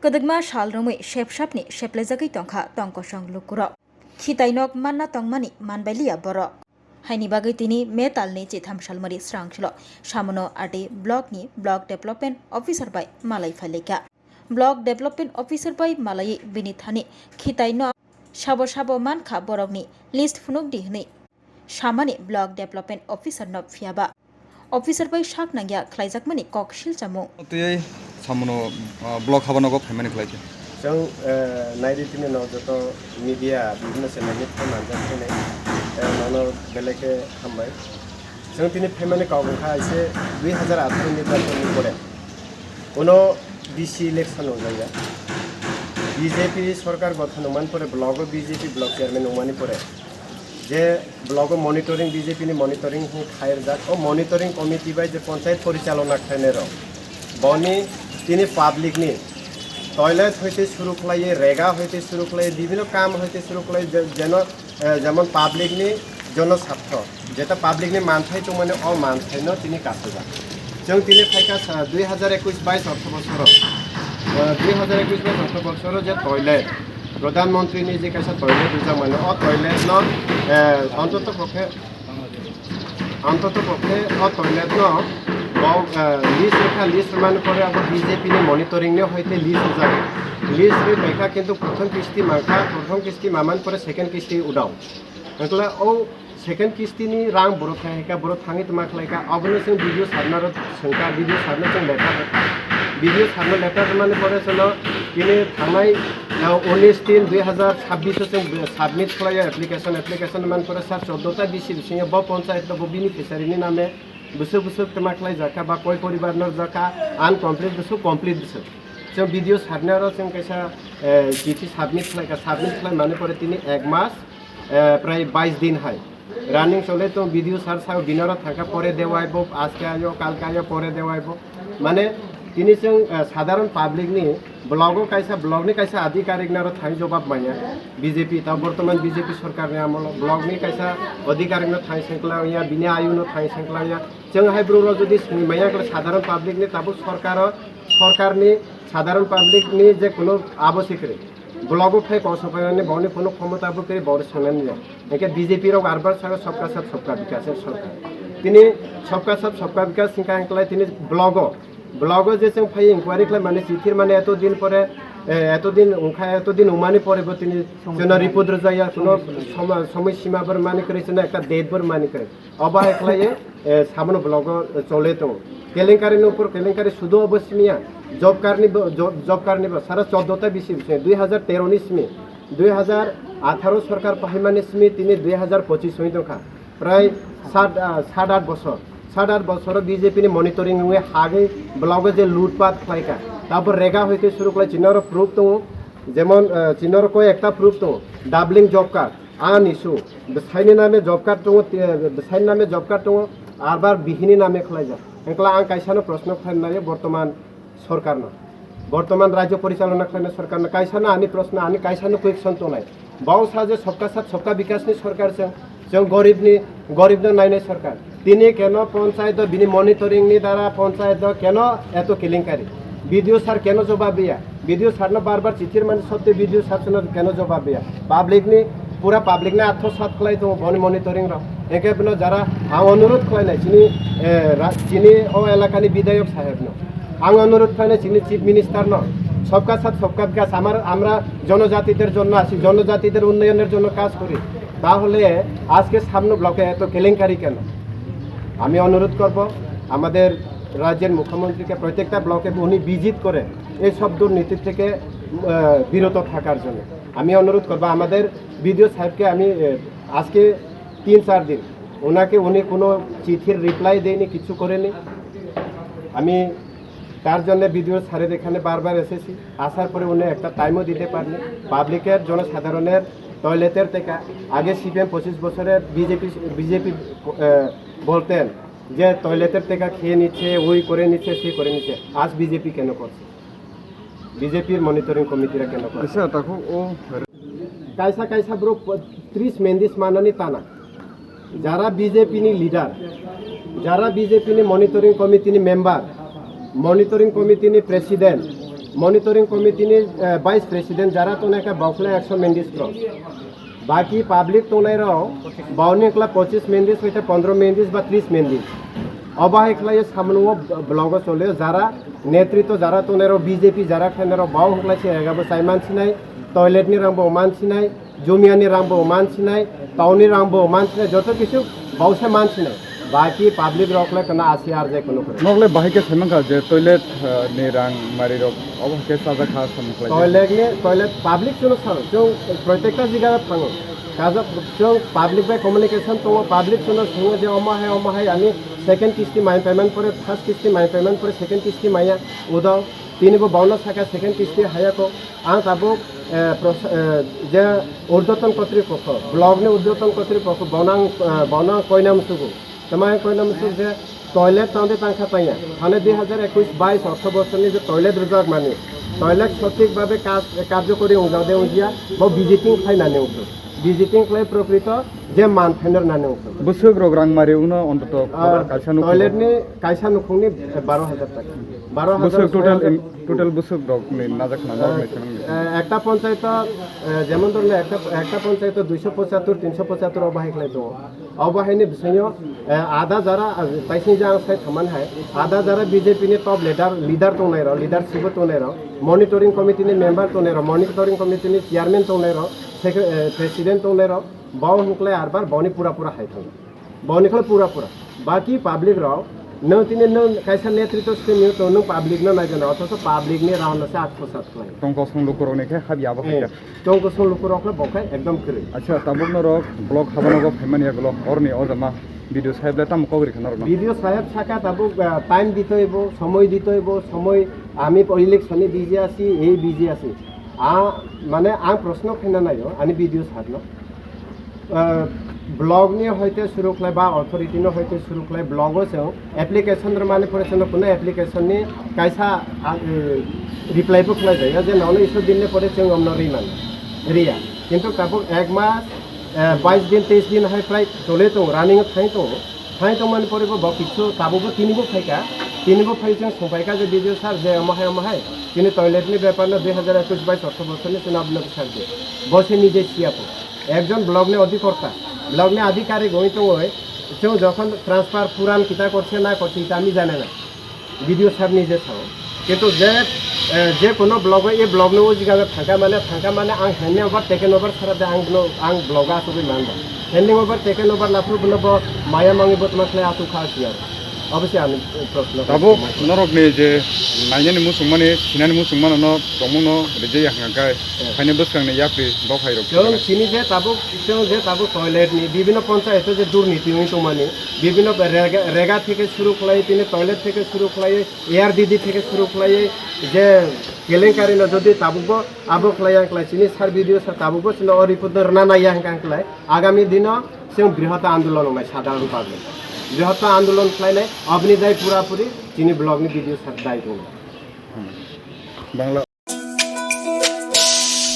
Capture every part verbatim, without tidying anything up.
Kwdwkma sal romwi sepsapni seplaijagwi tongkha tongkosong lukurok. Khitai nok manna tongmani manbailiya borok. Haini bagwi tini May talni chitham salmari srangchwlo Samono R D blockni Block Development Officer bai malai phailaikha. Block Development Officer bai malaiwi bini thani khitai nok sabo sabo mankha borokni list phunukdi hwnwi samani Block Development Officer no phiyaba officer bai sak nangya khlaijakmani kok silchamung. Tei samono, ah, block habanogo phaimani khlaikha. Chwng, eh, naidi tini no joto media bibhinno channel ni phai manjak khe nai, eh, nono belai khe hambai. Chwng tini phaimani kok wngkha aise dui hazar atharo nirbachon ni pore. Uno D C election wngjakya. B J P sorkar gothon wngmani pore, block o B J P block chairman wngmani pore, je block o monitoring, B J P ni monitoring hwn khairjak, o monitoring committee bai je panchayat porichalona khlainai rok, boni tini public ni toilet hoite suru khlaiwi, rega hoite suru khlaiwi, bibhinno kam hoite suru khlaiwi, je-, jeno eh, jemon public ni jono sartho, jeta public ni manthai tongmani o manthai no tini kasajak. Chwng tini phaikha sa dui hazar ekush bais ortho bosoro, eh, dui hazar ekush bais ortho bosoro je toilet, Pradhan Mantri ni je kaisa toilet rijak mani, o toilet no, eh, antoto pokhe, antoto pokhe o toilet no bo, eh, list rwkha, list rwmani pore abo B J P ni monitoring ni hoite list rijak. List rwi paikha, kintu prothom kisti mankha, prothom kisti mamani pore second kisti udao. Wngkla o second kisti ni rang borok thang kha, borok thangwi tma khlai kha, obono chwng B D O sir no swngkha, B D O sir no chwng letter rwkha. B D O sir no letter rwmani pore chwngno tini thangnai, uh, unis tin dui hazar chabbish o chwng submit khlai application, application rwmani pore sir choddo ta bisi bisingo bo panchayat no bo bini fishery ni name bwswk bwswk tma khlai jakha ba koi poribar no jakha, uncomplete bwswk complete bwswk. Chwng B D O sir no aro chwng kaisa, eh, chithi submit khlai kha, submit khlai mani pore tini ek mas eh, prai bais din hai running chole tong. B D O sir sao binaro thangkha pore dewai bo, aske ayo, kalke ayo, pore dewai bo. Mane tini chwng, eh, sadharon public ni block o kaisa, block ni kaisa adhikarik naro thang jobab manya B J P, ta bortoman B J P sorkar ni amolo block ni kaisa adhikarik no thang sengkla ya, bini ayu no thang sengkla ya. Chwng hai bro ro jodi sini maya kle sadharon public ni tabuk sorkaro, sorkar ni sadharon public ni je kuno abo sikri. Blogo phai kosok phai mani boni phunuk khomota bwkhe bor sanani ya. Hingke B J P rok arbar saka sabka sath sabka bikas er sorkar. Tini sabka sath sabka bikas hingka hingklai tini blogo. Blogo je chwng phai inquiry khlai mani chithir mani eto din pore, eh, eto din wngkha, eto din wngmani pore bo tini jono report rwjaya, kuno soma-, somoi sima bor mani kwrwi, jono ekta date bor mani kwrwi. Obo hai khlaiwi, eh, sabono blogo chole tongo. Kelenkari ni upor kelenkari sudu obo simiya. Job card ni bo, job, job card ni bo sara choddo ta bisi bisi, dui hazar tero ni simi, dui hazar atharo sorkar pahaimani simi tini dui hazar pochis wngwi tongkha. Prai sat, ah, sat at bosor. Sat at bosoro B J P ni monitoring wngwi hagwi blogo je lutpat khlaikha. Tabor rega hoite suru khlai chinoro proof tongo. Jemon, ah, chinoro koi ekta proof tongo. Doubling job card. Ani su, bwsaini name job card tongo, te-, bwsaini name job card tongo, arbar bihini name khlaijak. Engkla ang kaisano proshno khlainai bortoman sorkarno. Bortoman rajyo porichalona khlainai sorkarno kaisano ani proshno, ani kaisano question tongnai. Bao sa je sabka sath sabka bikas ni sorkar chwng, chwng gorib ni, gorib no nainai sorkar. Tini keno panchayat o bini monitoring ni dara panchayat o keno eto kelenkari? B D O sir keno jobab diya? B D O sir no bar bar chithi rwmani sotte B D O sir no keno jobab diya? Public ni, pura public ni atho sat khlai tongo boni monitoring rok. Hingke bino jara ang onurot khlai nai chini, eh, ra-, chini o elaka ni bidhayok saheb no. Ang onurot khlai nai chini chief minister no. Sabka sath sabka bikas, amar, amra jonojatiter jonno achi, jonojatiter unnoyoner jonno kaj kori. তাহলে আজকে সামনে ব্লকে এত কেলেঙ্কারি কেন? আমি অনুরোধ করব আমাদের রাজ্যের মুখ্যমন্ত্রীকে প্রত্যেকটা ব্লকে উনি ভিজিট করে এই সব দুর্নীতি থেকে, আহ, বিরত থাকার জন্য। আমি অনুরোধ করব আমাদের বিডিও সাহেবকে, আমি, আহ, আজকে তিন চার দিন ওনাকে, উনি কোনো চিঠির রিপ্লাই দেয়নি, কিছু করেনি। আমি তার জন্য বিডিও স্যারের এখানে বারবার এসেছি, আসার পরে উনি একটা টাইমও দিতে পারেনি। পাবলিকের, জনসাধারণের টয়লেটের টাকা, আগে সিপিএম পঁচিশ বছরে বিজেপি, বিজেপি, আহ, বলতেন যে টয়লেটের টাকা খেয়ে নিচ্ছে, ওই করে নিচ্ছে, সেই করে নিচ্ছে। আজ বিজেপি কেন করছে? বিজেপির মনিটরিং কমিটিরা কেন করছে? Bisa, tahu, oh. Kaisa kaisa bro tris mendis manani tana. Jara B J P ni leader, jara B J P ni monitoring committee ni member, monitoring committee ni president, Monitoring committee ni, eh, vice president jara tongnai khe bokhle ekso mendes cross. Baki public tongnai rok boni wngkla pochis mendes hoite pondro mendes ba tris mendes. Obo hai khlai samung o blogo chole jara netritw jara tongnai rok B J P jara khlainai rok bo hwnkhlai se ega bo chai mansinai, toilet ni rang bo mansinai, jumia ni rang bo mansinai, town ni rang bo mansinai, joto kisu bausa mansinai. Baki public rok le kana asi ar je kono kore. Nok le bahai khe sai mankha je toilet, eh, ni rang mari rok obo hai khe chajak kha samung khlai. Toilet ni, toilet public chuno sao, chwng protekta jiga thango. Kaza chwng public bai communication tongo, public chuno sungo je omo hai, omo hai ani second kisti mai payment pore, first kisti mai payment pore, second kisti maya udo. Tini bo bono saka second kisti haya ko. Ang tabuk, eh, pros-, eh, je urdhwton kotripokho, block ni urdhwton kotripokho, bonang, eh, bonang koinam sugu. Tamai koinam sug je toilet tangde tangkha tangya. Thane dui hazar ekwis bais ortho bosor ni je toilet rwjak mani, toilet sothik babe kaj-, karjokori wngjak de wngjia, bo visiting khlai nani wngkhu. Visiting khlai prokrito je man phainor nani wngkhu. Bwswk rok rang mari wngno ontoto Ah, kaisa nukhung. Toilet ni kaisa nukhung ni baro hazar taka. Baro hazar bwswk total in-, total bwswk rok ni najak na norok ni swnam ni. Eh, ekta panchayat, eh, jemon dhorle ekta, ekta panchayat duiso pochattor, tinso pochattor obo hai khlai tongo. Obo hai ni bisingo, eh, ada jara, ah, taising je ang sai thaman hai, ada jara B J P ni top leader, leader tongnai rok, leadership o tongnai rok, monitoring committee ni member tongnai rok, monitoring committee ni chairman tongnai rok, secre-, eh, president tongnai rok, bo hwnklai arbar boni pura pura hai thango. Boni khlai pura pura. Baki public rok, nwng tini nwng kaisa netritw simi to nwng public no naijana, othocho public ni round no se atkhosat khlai. Tongkosong lukurok ni khe habi abo hai khe. Tongkosong lukurok le bo khe ekdom kwrwi. Acha, tabuk norok block habano go phaimani yagulo, orni o jama B D O saheb le tamo kok rikha norok no? B D O saheb saka tabuk, ah, time ditoi bo, somoi ditoi bo, somoi ami election ni busy asi, ei busy asi. A, mane ang proshno khaina naio, ani B D O saheb no. Ah, block ni hoite suru khlai ba authority no hoite suru khlai block o chwng application rwmani pore chwngno kuno application ni kaisa, ah, eh, reply bo khlai jaya je nono isor din ni pore chwng omno ri mano, riya. Kintu tabuk ek mas, eh, bais din, teis din hai prai chole tongo, running o thai tongo. Thai tongmani pore bo, bo kichu tabuk bo tini bo phaika, tini bo phai chwng songpaika je B D O sir je omo hai omo hai chini toilet ni bepar no dui hazar ekwis bais ortho bosor ni chwng aboni sir je. Bo se nije siya po. Ekjon block ni odhikorta, block ni adhikarik wngwi tongwi, chwng jokhon transfer puran kita korse na korse ita ami jane na, B D O sir ni je sao. Kintu je, eh, je kono block o, e block no o jiga thangka mane, thangka mane ang handing over, taken over sara de ang no, ang block o asugwi manda. Handing over, taken over na phuru bono bo maya mangwi bo tma khlai asuk kha siya. Obviously, ani, eh, proshno. Tabuk norokni je nainani muchungmani, sinani muchungmano no tongmungno rijak ya hwnka khe, eh, phaini bwskangni yapri bokhairok chwng thangkhe. Chini je tabuk, chwng je tabuk toilet ni bibhinno panchayat o je durniti wngwi tongmani, bibhinno rega, rega theke suru khlai, tini toilet theke suru khlai, A R D D theke suru khlai, je kelenkari no jodi tabuk bo abo khlai ya khlai chini sir B D O sir tabuk bo chini o report no rwna nai ya hwnka khlai. Agami dino chwng brihota andolon wngnai sadharon public. Brihota andolon khlainai, aboni dai pura puri chini block ni B D O sir dai tongo. Bangla.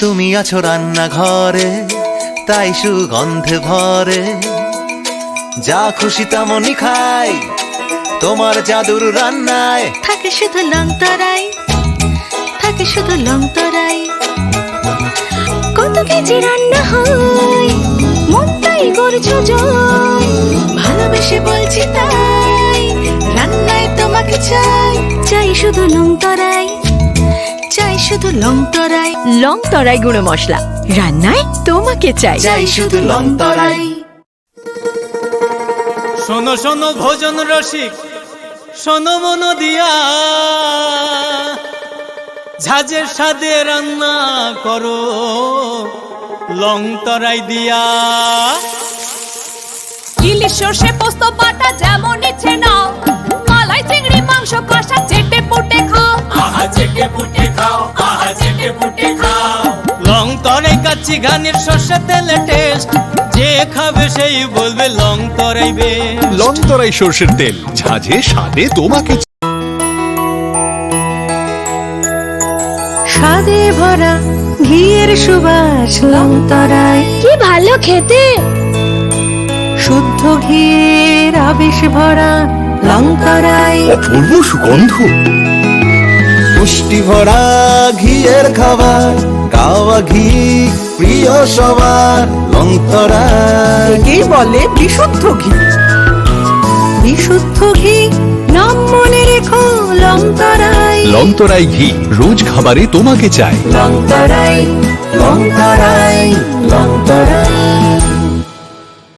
তুমি আছো রান্নাঘরে, তাই সুগন্ধে ভরে। যা খুশি তেমনই খাই, তোমার জাদুর রান্নায়। থাকে শুধু লং তরাই, থাকে শুধু লং তরাই। কত কেজি রান্না হয়, মনটাই করছো জয়। ভালোবেসে বলছি তাই, রান্নায় তোমাকে চাই, চাই শুধু লং তরাই, চাই শুধু লং তরাই। লং তরাই গুঁড়ো মশলা, রান্নায় তোমাকে চাই। চাই শুধু লং তরাই। শোনো শোনো ভোজন রসিক, শোনো মন দিয়া, ঝাঁঝের স্বাদে রান্না করো লং তরাই দিয়া। ইলিশ সর্ষে পোস্ত বাটা যেমন ইচ্ছে নাও, মালাই চিংড়ি মাংস কষা চেটে পুটে খাও। আহা চেটে পুটে খাও, আহা চেটে পুটে খাও। লং তরাই কাচ্চি ঘানির সর্ষে তেলে টেস্ট, যে খাবে সেই বলবে লং তরাই বেস্ট। লং তরাই সর্ষের তেল, ঝাঁঝে স্বাদে তোমাকে। স্বাদে ভরা ঘিয়ের সুবাস লং তরাই। কি ভালো খেতে। শুদ্ধ ঘিয়ের আবেশ ভরা লং তরাই। অপূর্ব সুগন্ধ। পুষ্টি ভরা ঘিয়ের খাবার, গাওয়া ঘি প্রিয় সবার, লংতরাই। একেই বলে বিশুদ্ধ ঘি। বিশুদ্ধ ঘি, নাম মনে রেখো, লংতরাই। লংতরাই ঘি, রোজ খাবারে তোমাকে চাই। লংতরাই, লংতরাই, লংতরাই।